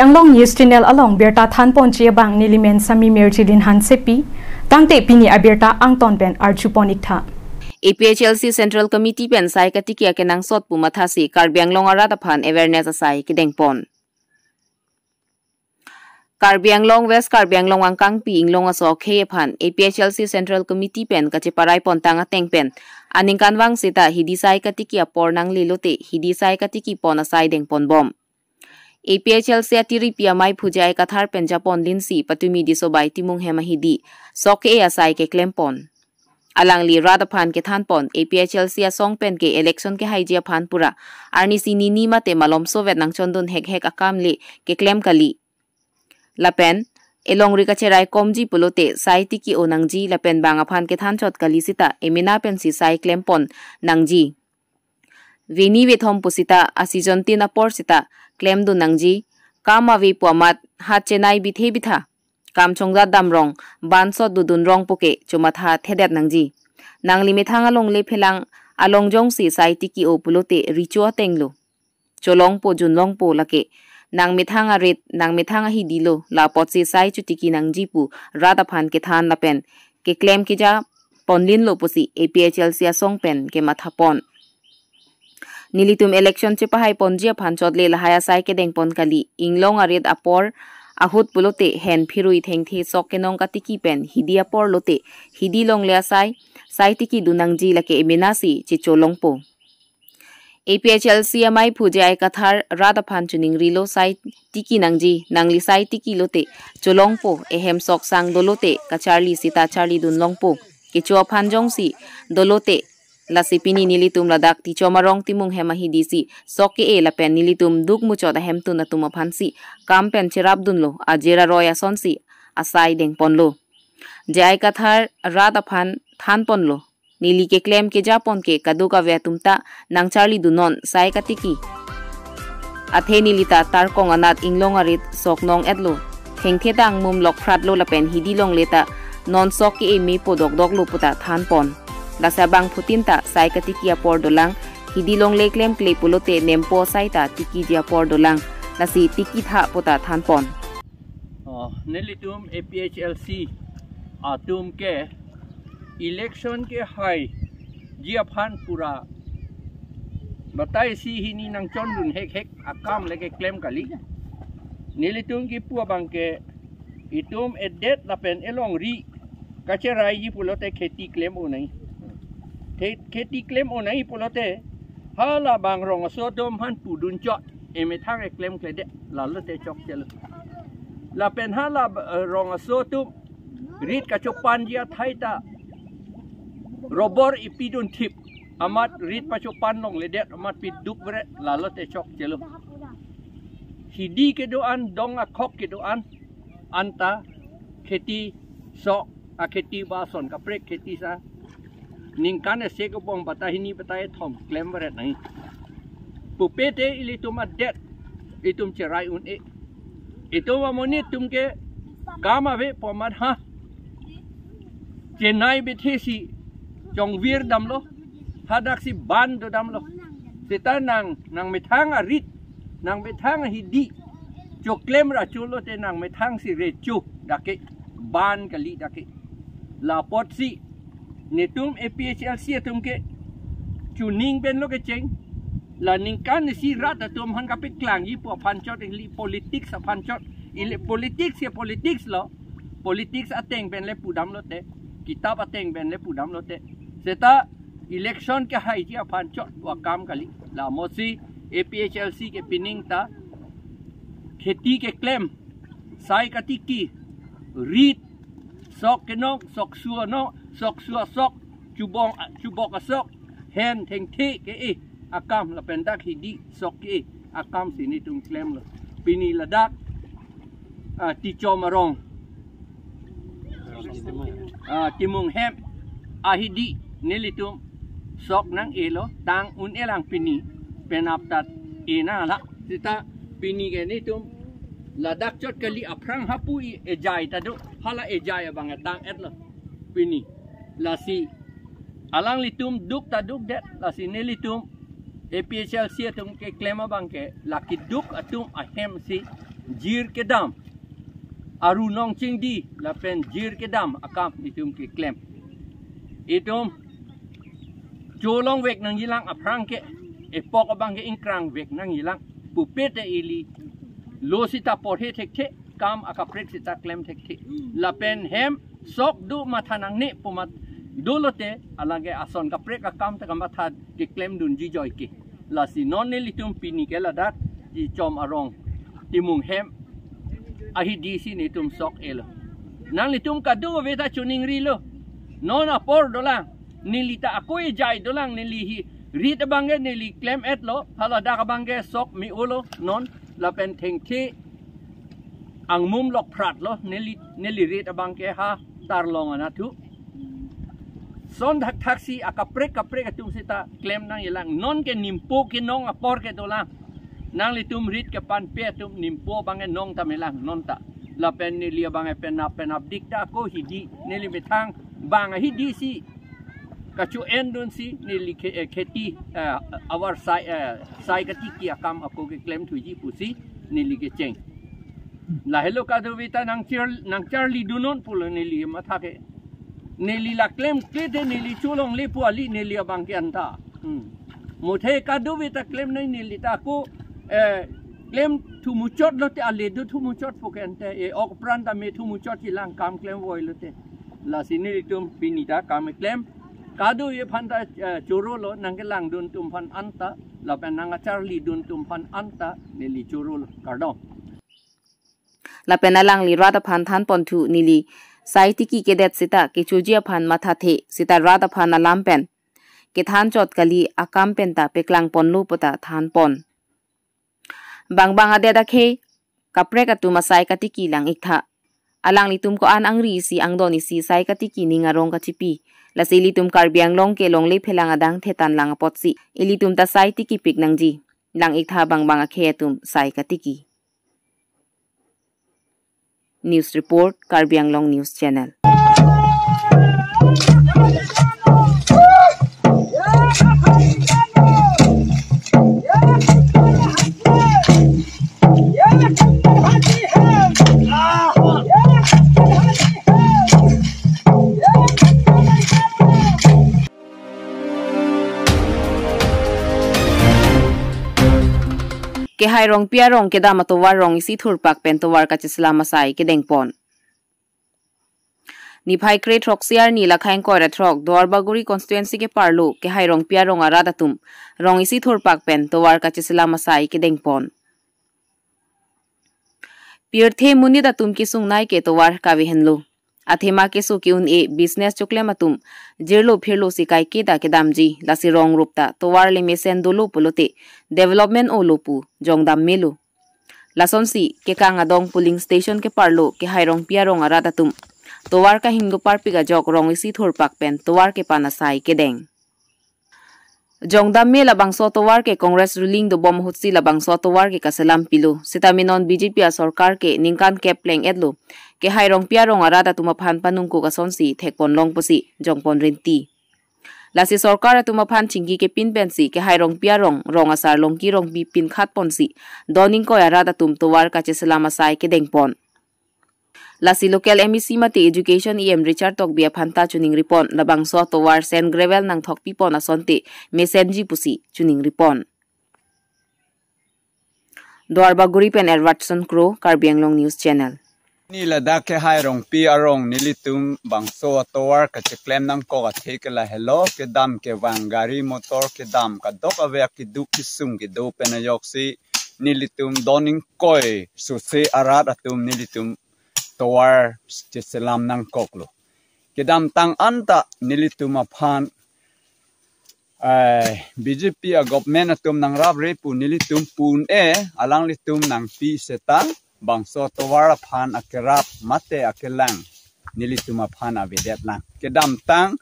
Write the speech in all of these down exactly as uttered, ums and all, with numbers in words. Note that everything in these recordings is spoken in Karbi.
Anglong News Channel along birta thanponji abang nelimen Sami Mirjilin Hansepi, tangte pini abirta angton pen arjupon iktha. A P H L C Central Committee pen sai katiki akenangsot pu mathasi Karbi Anglong arat aphan awareness asai kedengpon. Karbi Anglong West Karbi Anglong angkangpi inglong aso akhei aphan A P H L C Central Committee pen kacheparai pontang ateng pen aningkanvang seta hidi sai katiki apor nangle lote hidi sai katiki pon asai dengponbom. A P H L C atiripi amei phu J I Kathar pen japonlinsi patumi Disobai Timung hem ahidi sok ke-e asai keklempon. Alangli rat aphan kethanpon A P H L C asong pen ke election kehaiji aphan pura arnisi nini mate malomsovet nangchondun hekhek akam le keklem kali. Lapen elongri kacherai komji pulote sai tiki o nangji lapen bang aphan kethanchot kali seta emena pensi sai klempon nangji. Veni vethom pusita a season tin apor seta klemdun nangji. Kam ave pu amat hat chenai bithe bitha. Kam chongjat damrong, bansot dudunrong puke chomatha thedet nangji. Nangli methang alongle phelang along jongsi sai tiki o pulote richo atenglo. Cholongpo junlongpo lake. Nang methang arit, nang methang ahidilo, lapotsi sai chotiki nangji pu rat aphan kethan lapen keklem kejaponlinlo pusi A P H L C asong pen kemathapon. Nelitum election chepahaiponji aphan chotle lahai asai kedengpon kali. Inglong arit apor ahut pulote hen phirui thengthe sok kenong katiki pen hidi apor lote hidi longle asai sai tikidun nangji lake emenasi checholongpo. A P H L C amei phu J I Kathar rat aphan choningrilo sai tiki nangji, nangli sai tiki lote cholongpo, ehem sok sang dolote kacharli seta charlidun longpo. Kecho aphan jongsi dolote lasi pini nelitum ladak Tichom arong Timung hem ahidisi sok ke-e lapen nelitum duk muchot ahemtun atum aphansi kam pen cherapdunlo, ajir aroi asonsi asai dengponlo. J I Kathar rat aphan thanponlo. Neli keklem kejapon ke kaduk ave atum ta nangcharlidunon sai katiki. Athe neli ta tarkong anat inglong arit sok nong-etlo. Thengthe ta angmum lokphratlo lapen hidi longle ta non sok ke-e mepo dokdoklo puta thanpon. Lasi abangphutin ta sai katiki apor dolang, hidi longle klemkle pulote nempo sai ta tikiji apor dolang. Lasi tikitha puta thanpon. Oh, nelitum A P H L C atum ke election kehaiji aphan pura batai isi hini nangchondun hekhek akam le keklem kali. Nelitum kipu abang ke itum edet lapen elongri kacheraiji pulote kheti klem-o nai. Khe-, kheti klem-o nai pulote halabang rong aso atum aphan pudunchot emethang eklem kledet lalote chokchelo. Lapen hala, eh, rong aso atum rit kachopanji athai ta robor ipidun thip amat rit pachopan longledet amat piduk bret lalote chokchelo. Hidi kedo-an dong akhok kedo-an anta kheti sok akheti ba ason kaprek kheti sa ningkan isi kebong batai hini batai thom klem bret nai. Pupe te ilitum adet itum cherai un-e. Itum amonit atum ke kam ave pu amat ha chenai bithe si chongvir damlo, hadaksi ban dodamlo. Seta nang, nang methang arit, nang methang ahidi choklem ra cholote nang methang si recho dak ke, ban kali dak ke. Lapotsi netum A P H L C atum ke chuning penlo kecheng. La ningkan isi rat atum aphan kapeklangji pu aphan chot, ili politics aphan chot. Ili politics ke politics lo. Politics ateng pen le pudamlote, kitap ateng pen le pudamlote. Seta election kehaiji aphan chot pu akam kali. Lamosi A P H L C ke pining ta kheti keklem, sai katiki, rit, sok kenong, sok suo no, sok suo sok, chubong, chubok asok, hen thengthe ke-e akam lapen dak hidi sok ke-e akam si netum klemlo. Pini ladak, ah, Tichom arong, ah, Timung hem ahidi nelitum sok nang-elo, tang un-elang pini, penap tat e nanglang. Seta pini ke netum ladak chot kali, aphrang hapu i ejai ta do, hala ejai abang tang-etlo pini. Lasi alanglitum duk ta dukdet, lasi nelitum A P H L C atum keklem abang ke la keduk atum ahem si Jir kedam, aru nong chingdi lapen jir kedam akam itum keklem. Itum cholongvek nangjilang, aphrang ke epok abang ke ingkrangvek nangjilang. Pupe te ili lo sita porhe thekthe, kam akaprek sita klem thekthe. Lapen hem sok do matha nangne pu mat dolote, alangke ason kaprek akam ta kamatha keklem dunji joike. Lasi non nelitum pini ke ladak Jichom arong Timung hem ahidi si netum sok-elo. Nanglitum kadokave ta choningrilo. Non apor dolang, neli ta ako ejai dolang, neli hi rit abang ke neli klem-etlo, haladak abang ke sok me-olo non, lapen thengthe angmum lokphratlo neli, neli rit abang ke ha Tarlong anatthu. Son thakthak si akaprek kaprek atum sita klem nangjilang. Non ke nimpo kenong apor ke dolang. Nanglitum rit kepanpe atum nimpo abang ke nong ta melang non ta. Lapen neli abang ke penap penap dik ta ako hidi, neli methang bang ahidi si kacho-en dun si neli khe-, eh, kheti, eh, avar sai, eh, sai katiki akam ako keklem thuji pusi neli kecheng. Lahelo kadokave ta nangchar, nangcharli dunnon pulo neli matha ke. Neli la klemkle te neli cholongle pu ali neli abang ke anta. Hmm. Muthe kadokave ta klem nai, neli ta ako, eh, klem thumuchotlo te, ale do thumuchot pu ke ante, e-ok apran ta me thumuchotjilang kam klem voilo te. Lasi nelitum pini ta kam klem. Kadokave aphan ta, eh, chorolo, nangkelangdun atum aphan anta, lapen nangkacharlidun atum aphan anta neli chorolo. Kardom. Lapen alangli rat aphan thanponthu, neli sai tiki kedet sita kechoji aphan mathathe sita rat aphan alam pen kethanchot kali, akam pen ta peklangponlo pu ta thanpon. Bangbang adet akhei kaprek atum asai katiki lang-iktha. Alanglitum ko-an angri isi angdon isi sai katiki ning arong kachipi. Lasi ilitum Karbi Anglong ke longle phelang adang thetan lang apotsi ilitum ta sai tikipik nangji. Lang-iktha bangbang akhei atum sai katiki. News report, Karbi Anglong News Channel. Kehai Rongpi arong kedam atovar rong isi thurpak pen tovar kacheselam asai kedengpon. Niphai kre throksi arni lakhai ingkoi ra throk Duarbagori constituency keparlo Kehai Rongpi arong arat atum rong isi thurpak pen tovar kacheselam asai kedengpon. Pirthe monit atum kesungnei ke tovar kave henlo. Athema keso ke-un-e business choklem atum jirlo phirlo si kaike ta kedamji, lasi rong rup ta tovar le mesen dolo pulote development olo pu jongdam melo. Lasonsi Kekang Adong polling station keparlo Kehai Rongpi arong arat atum tovar kahingno parpik ajok rong isi thurpak pen tovar kepan asai kedeng. Jongdam me labangso tovar ke Congress ruling dobom ahutsi labangso tovar ke kaselam pilo. Sitame non B J P asorkar ke ningkan kep pleng-etlo, Kehai Rongpi arong arat atum aphan panungkuk asonsi thekpon long pusi jongpon rinti. Lasi sorkar atum aphan chingki kepin pensi Kehai Rongpi arong, rong asar Longki Rongpi pinkhat ponsi don ingkoi arat atum tovar kacheselam asai kedengpon. Lasi local M A C mate Education E M Richard Tokbi aphan ta choningripon, labangso tovar sand gravel nangthokpipon asonte mesenji pusi choningripon. Duarbagori pen Edwardson Kro, Karbi Anglong News Channel. Ni ladak Kehai Rongpi arong nelitum bangso atovar kacheklem nangkok athe ke lahelo, kedam kevang gari motor kedam kadokave akeduk kesung kedo pen ajoksi nelitum don ingkoi sose arat atum nelitum tovar cheselam nangkoklo. Kedamtang anta nelitum aphan, eh, B J P a government atum nangrapre pu nelitum pun-e, alanglitum nangpi seta bangso tovar aphan akerap mate akelang nelitum aphan avedetlang. Kedamtang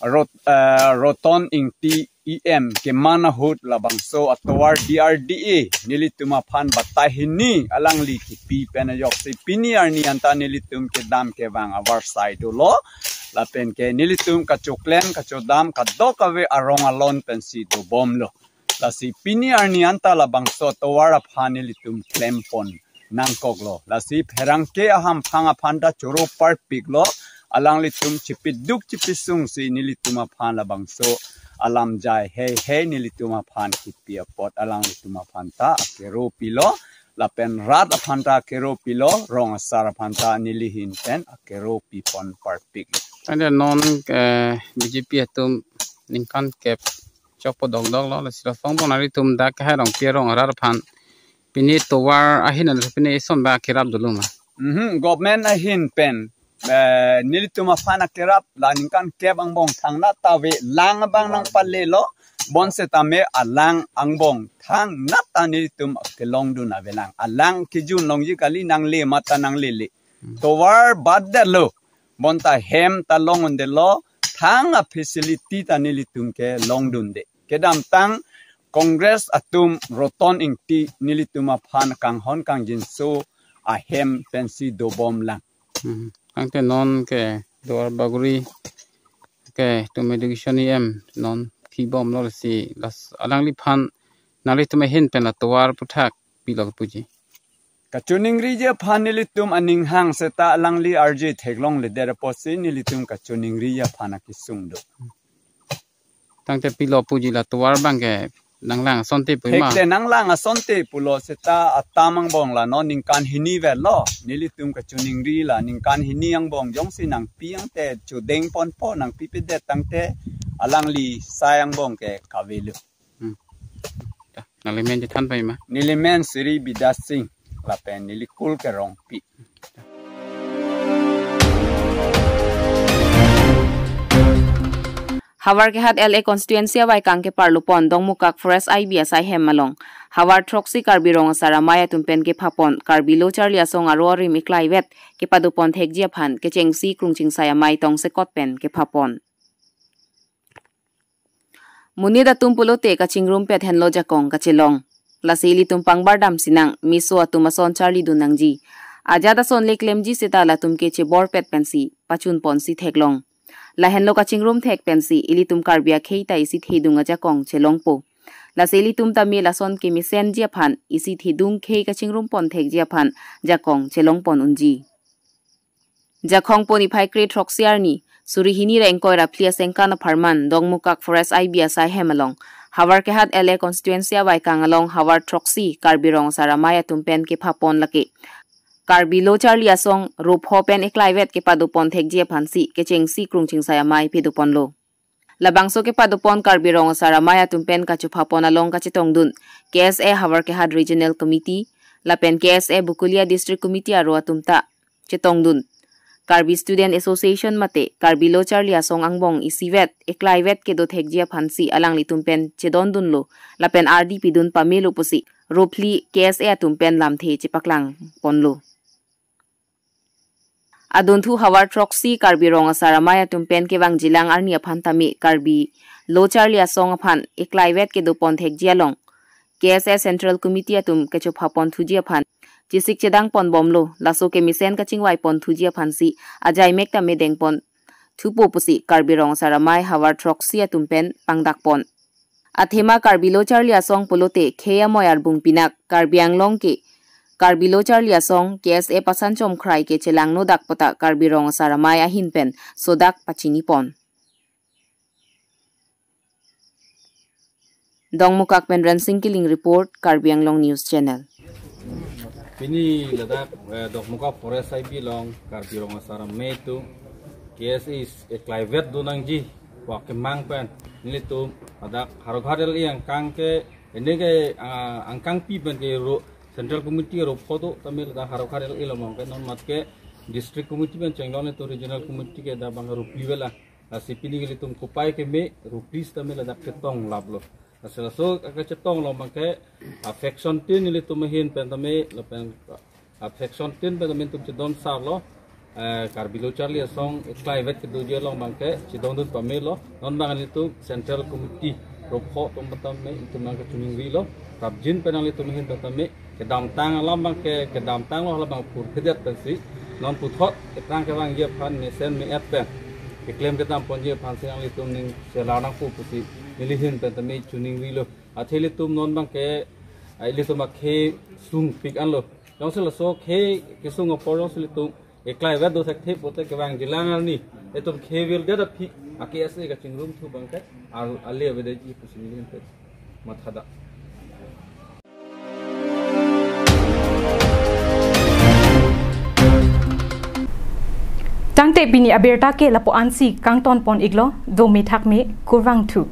Rot-, eh, Roton Ingti E M keman ahut labangso atovar D R D A nelitum aphan batai hini alangli kipi pen ajoksi pini arni anta nelitum kedam kevang avarsai dolo. Lapen ke nelitum kachoklem kachodam kadokave arong alon pensi dobomlo. Lasi pini arni anta labangso tovar aphan nelitum klempon. nangkoklo. Lasi pherangke ahamphang aphan ta choro parpiklo. Alanglitum chipiduk chipisungsi nelitum aphan labangso alam jai heihei nelitum aphan kipi apot alanglitum aphan ta akero pilo. Lapen rat aphan ta akero pilo, rong asar aphan ta nelihin pen akero pipon parpik. Ante non, eh, B J P atum ningkan kep chokpo dokdoklo, lasi lason angbong nanglitum dak kehai rong pi rong arat aphan pini tovar ahin anta pini ison ba kerap dolo ma? Mhm, government ahin pen, eh, nelitum aphan akerap la ningkan kep angbong thangnat ta avelang abang nangpalelo, bonsetame alang angbong thangnat ta nelitum kelongdun avelang. Alang kejun longji kali, nangle mata nanglele. Hmm. Tovar baddetlo. Bonta hem ta long-un-edetlo, thang afacility ta nelitum kelongdunde. Kedamtang Congress atum Roton Engti nelitum aphan kanghon kangjinso ahem pensi dobomlang. Hmm. Tangte non ke Duar Bagori ke tum education E M non pibomlo, lasi las alangliphan nanglitum ahin pen la tovar aphuthak pilo puji? Kachoningriji aphan nelitum aning hang seta alangli arje theklongledet apotsi nelitum kachoningriji aphan akesung do. Tangte pilo puji la tovar abangke nanglang asonte pu ma? Thekte nanglang asonte pulo seta atam angbong la non ningkan hini vetlo. Nelitum kachoningri la ningkan hini angbong jongsi nangpi tangte chodeng ponpo, nangpipedet tangte alangli sai angbong ke kavelo. Hmm. Nangli men chethan pai ma? Neli men Sri Bidas Singh, lapen neli kul ke Rongpi. Havar Kehat L A constituency avaikang keparlupon Dongmukak Forest I B asai hem along Havar throksi Karbi Rong Asar Amei atum pen kephapon Karbi Lo Charli Asong aro arim eklaivet kepadopon thekji aphan kechengsi Krungchingsai Amei Tongsekot pen kephapon. Monit atum pulote kachingrumpet henlo jakong kachelong. Lasi ilitum pangbardam sinang, meso atum ason charlidun nangji. Ajat ason le klemji seta latum ke cheborpet pensi pachunponsi theklong. Lahenlo kachingrum thek pensi ilitum Karbi akhei ta isi thedung ajakong chelongpo. Lasi ilitum tame lason kemesenji aphan, isi thedung khei kachingrumpon thekji aphan jakong chelongpon unji. Jakhong pon iphai kre throksi arni, suri hini ra ingkoi ra phli asengkan apharman, Dongmukak Forest I B asai hem along Havar Kehat L A constituency avaikang along Havar throksi Karbi Rong Asar Amei atum pen kephapon lake Karbi Lo Charli Asong ropho pen eklaivet kepadopon thekji aphansi kechengsi Krungchingsai Amei pedoponlo. Labangso kepadopon Karbi Rong Asar Amei atum pen kachephapon along kachetongdun K S A Havar Kehat Regional Committee lapen K S A Bokolia District Committee aro atum ta chetongdun. Karbi Student Association mate Karbi Lo Charli Asong angbong isivet eklaivet kedo thekji aphansi alanglitum pen chedondunlo lapen ardi pidun pamelo pusi ro phli K S A atum pen lamthe chepaklangponlo. Adunthu Havar throksi Karbi Rong Asar Amei atum pen kevangjilang arni aphan tame Karbi Lo Charli Asong aphan eklaivet kedopon thekji along K S A Central Committee atum kechophapon thuji aphan chesik chedangponbomlo, laso kemesen kachingvaipon thuji aphansi ajaimek tame dengpon thupo pusi Karbi Rong Asar Amei Havar throksi atum pen pangdakpon. Athema Karbi Lo Charli Asong pulote khei amoi arbung pinak Karbi Anglong ke Karbi Lo Charli Asong K S A pasan chomkhrai ke chelangno dak pota Karbi Rong Asar Amei ahin pen sodak pachinipon. Dongmukak pen Rensing Killing report, Karbi Anglong News Channel. Pini ladak, eh, Dongmukak Forest I B along Karbi Rong Asar Amei atum K S A eklaivet do nangji pu akemang pen nelitum ladak Howraghat L A angkang ke, ini ke, ah, angkangpi pen ke ro Central Committee ropho do tame ladak Howraghat L A along ke non mat ke District Committee pen chenglong nelitum Regional Committee ke dak bang ro phli vela. Lasi pini ke ilitum kopai keme ro phli sitame ladak chetong laplo. Lasi laso akachetong along abangke a faction tin ilitum ahin pen tame lapen a faction tin pen tame itum chedon sarlo, eh, Karbi Lo Charli Asong eklaivet kedoji along abangke chedondun pamelo. Non abang ilitum Central Committee ropho atum pen tame itum abangke choningrilo. Prapjin pen nanglitum ahin pen tame kedamtang alam abangke, kedamtanglo hala abang purphedet pensi non puthot keprang kevangji aphan mesen me-et pen keklem kedamponji aphansi nanglitum ning selar nangpo pusi nelihin pen tame choningrilo. Athe ilitum non abangke, ah, ilitum akhei sungpik anlo. Jongsi laso khei kesung apor jongsi ilitum eklai vet do thekthe pote kevangjilang arni, itum khei vil det aphi a-K S A kachingrum thu abangke al-, ale avedet ji pusi nelitum mathadam. Tangte pini abirta ke lapu-ansi kangton pon iklo, dome thakme, kurvangthu.